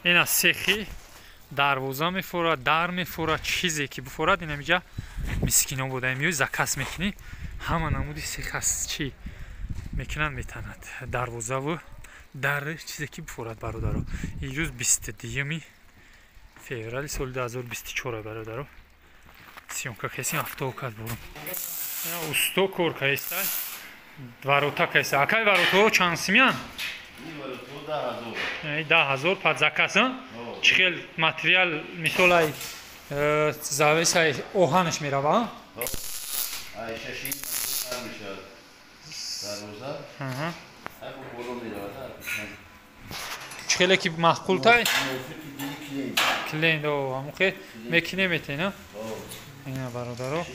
Ина сехи дарвоза мефорад, дар мефорад, чизе ки бифорад, ина миҷа мискино буда миёй заказ мекунӣ, ҳама намуди сех аст, чӣ мекунанд метанад. Дарвозаву дар чизе ки бифорад бародаро. Ирӯз 22 феврали соли 2024 бародаро. Съёмка кесим автокат бурум. Усто кор каеста. Ворота каеста. Акай воротаҳо чанд симян? 10 000 под заказ, чӣ хел материал, мисол ай завесай оҳанаш мерава? Ай шаши мешавад дарвоза. Ай бо боло меравад. Чӣ хеле ки маъқултай? Клиент ҳамухе мекине метена. Ина бародаро.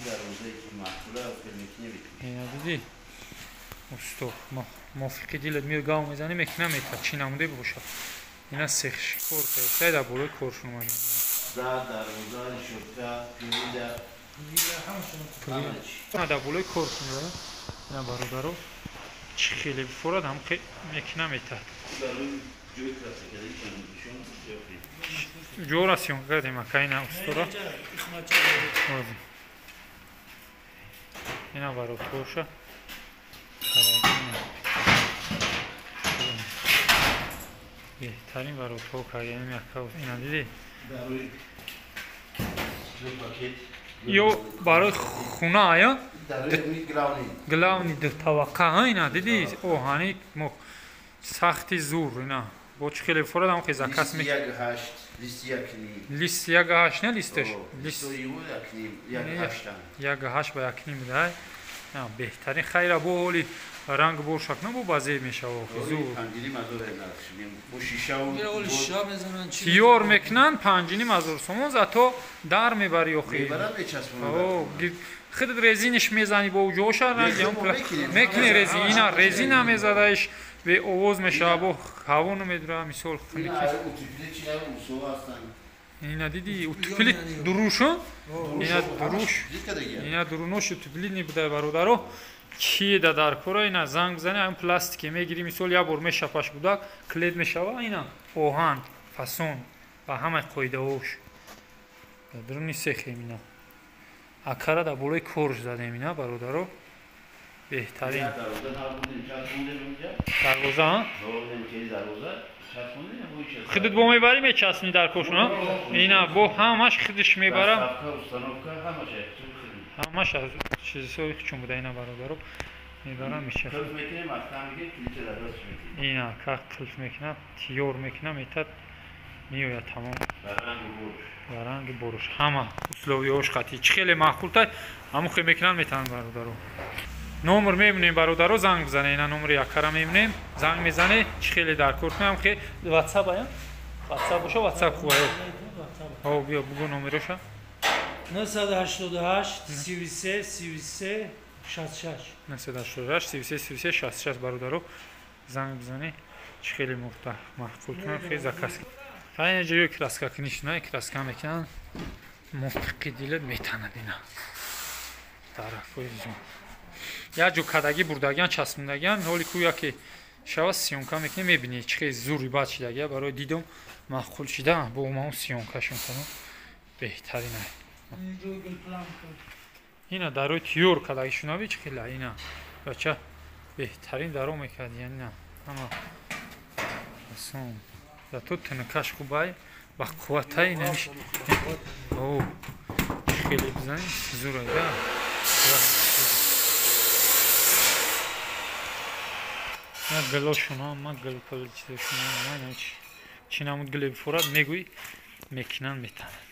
Ина дидӣ? Усто мувофиқи дилат миёй гав мезанӣ, мекина мета, чӣ намуде бошад. Ина сехш кор кардсай, дар болои коршон омадем. Дарвоза, решётка, пилида. Дар болои коршон ина бародаро, чӣ хеле бифорад, ҳам мекина метад. Ҷора съёмка кардем ака ина устора. Ина воротоша. Беҳтарин воротҳо кардем ака, ина дидӣ? Ё барои хуна ая? Главный дутавақа ина дидӣ? Оҳани сахти зур ина. Бо чӣ хеле форад ҳам хе заказ ме. Лист 1,8 не листаш? Лист 1,8 ба 1,5 дай. Беҳтарин хайра бо ҳоли ранг бошак на бо базе мешава зур. Тиёр мекунанд 5,5 ҳазор сомон, зато дар мебари охи. Худат резиниш мезанӣ бо ҷоша ранг мекунӣ резин, ина резина мезадаиш бе овоз мешава, бо ҳаво намедура, мисол хуники. Ина дидӣ утеплит дурушу? Ина дуруш. Ина дурунош утеплит небудай бародаро. Чие да дар кора ина занг бизани, ҳам пластике мегири, мисол як бор мешапаш будак, клет мешава, ина оҳан, фасон ба ҳамаи қоидаҳош. Дар дуруни сехем ина. Акара дар болои корш задем ина бародаро. Беҳтарин. Дарвоза, худат бо мебарӣ мечаспонӣ дар кошон, ина бо ҳамаш худаш мебарам. Ҳамаш аз чизҳои чун буда ина бародаро мебарам мечаспонам. Ина ка қулф мекунам, тиёр мекунам, метад меояд тамом. Ба ранги буруш ҳама условияҳош қатъӣ. Чӣ хеле маъқултай, ҳамон хел мекунам метавонам бародаро. Номер мемонем бародаро, занг бизане, ина номери якара мемонем, занг мезане, чӣ хеле дар кор кунам, хе WhatsApp ая? WhatsApp боша, WhatsApp хуб ая. Ҳо биё бугу номероша. 988 33 33 66. 988 33 33 66 бародаро, занг бизане, чӣ хеле муфта маъқул кунам, хе заказ. Ха ина ҷои краска куниш, на краска мекунанд, мувофиқи дилат метанад ина. Тарафҳои зум. Як ҷо кадагӣ бурдагиан, часпондагиан, ҳоли ку яке шава съёмка мекунем, мебинед чӣ хеле зури бад шидагия, барои дидом маъқул шида, бо маон съёмкашон кардам. Беҳтарин ай. Ина дарои тиёр кадагӣ шунави чӣ хела ина. Бача беҳтарин даро мекард, яъне ҳама осон. Зато тунукаш хубай, ба қувватай намиш. О, чӣ хеле бизанӣ зурай да. На гилошуна, ма гил пил чизошуна, ма чӣ намуд гиле бифорад, мегӯй мекунанд метананд.